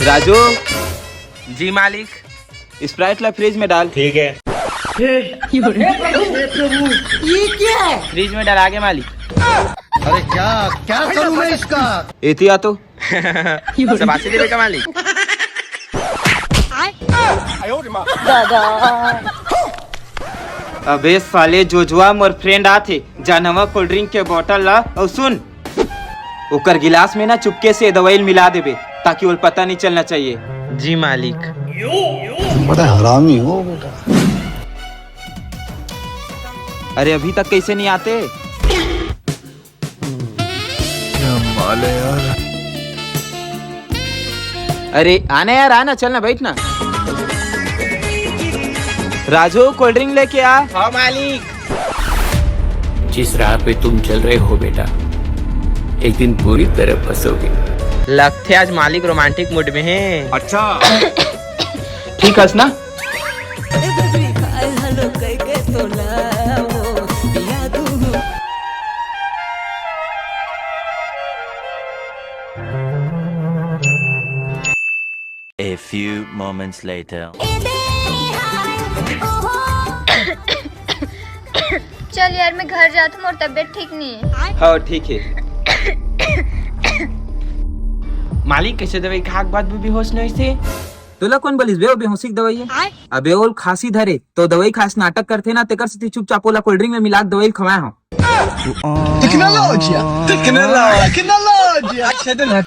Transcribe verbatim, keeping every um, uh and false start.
राजू। जी मालिक। स्प्राइट ला फ्रिज में डाल। ठीक है। फ्रिज में डाल आगे मालिक। अरे क्या, क्या करूं मैं इसका? एती आ तो। शाबाशी देवे का मालिक। अबे साले जोजुआ, मोर फ्रेंड आथे, जा नवा कोल्ड ड्रिंक के बॉटल ला, अउ सुन, ओकर गिलास में ना चुपके से दवाई मिला देबे, ताकि ओल पता नहीं चलना चाहिए। जी मालिक। बड़ा हरामी हो बेटा। अरे अभी तक कैसे नहीं आते? क्या माल है यार। अरे आना यार, आना, चलना, बैठना। राजू, कोल्ड ड्रिंक लेके आ। हाँ मालिक। जिस राह पे तुम चल रहे हो बेटा, एक दिन पूरी तरह फंसोगे। लगथे आज मालिक रोमांटिक मूड में है। अच्छा। ठीक हस ना? A few moments later. चल यार, मैं घर जात हूँ, मोर तबीयत ठीक नहीं है। हाँ, ठीक है। मालिक, कैसे दवाई खाक बाद भी बेहोश नहीं से? तोला कौन बोलिस बे, वो बेहोशी के दवाई है? अबे ओल खांसी धरे, तो दवाई खास नाटक करथे ना, तेकर सेती चुपचाप ओला कोल्ड ड्रिंक में मिला के दवाई खवाए हूँ। Technologia, technologia, technologia।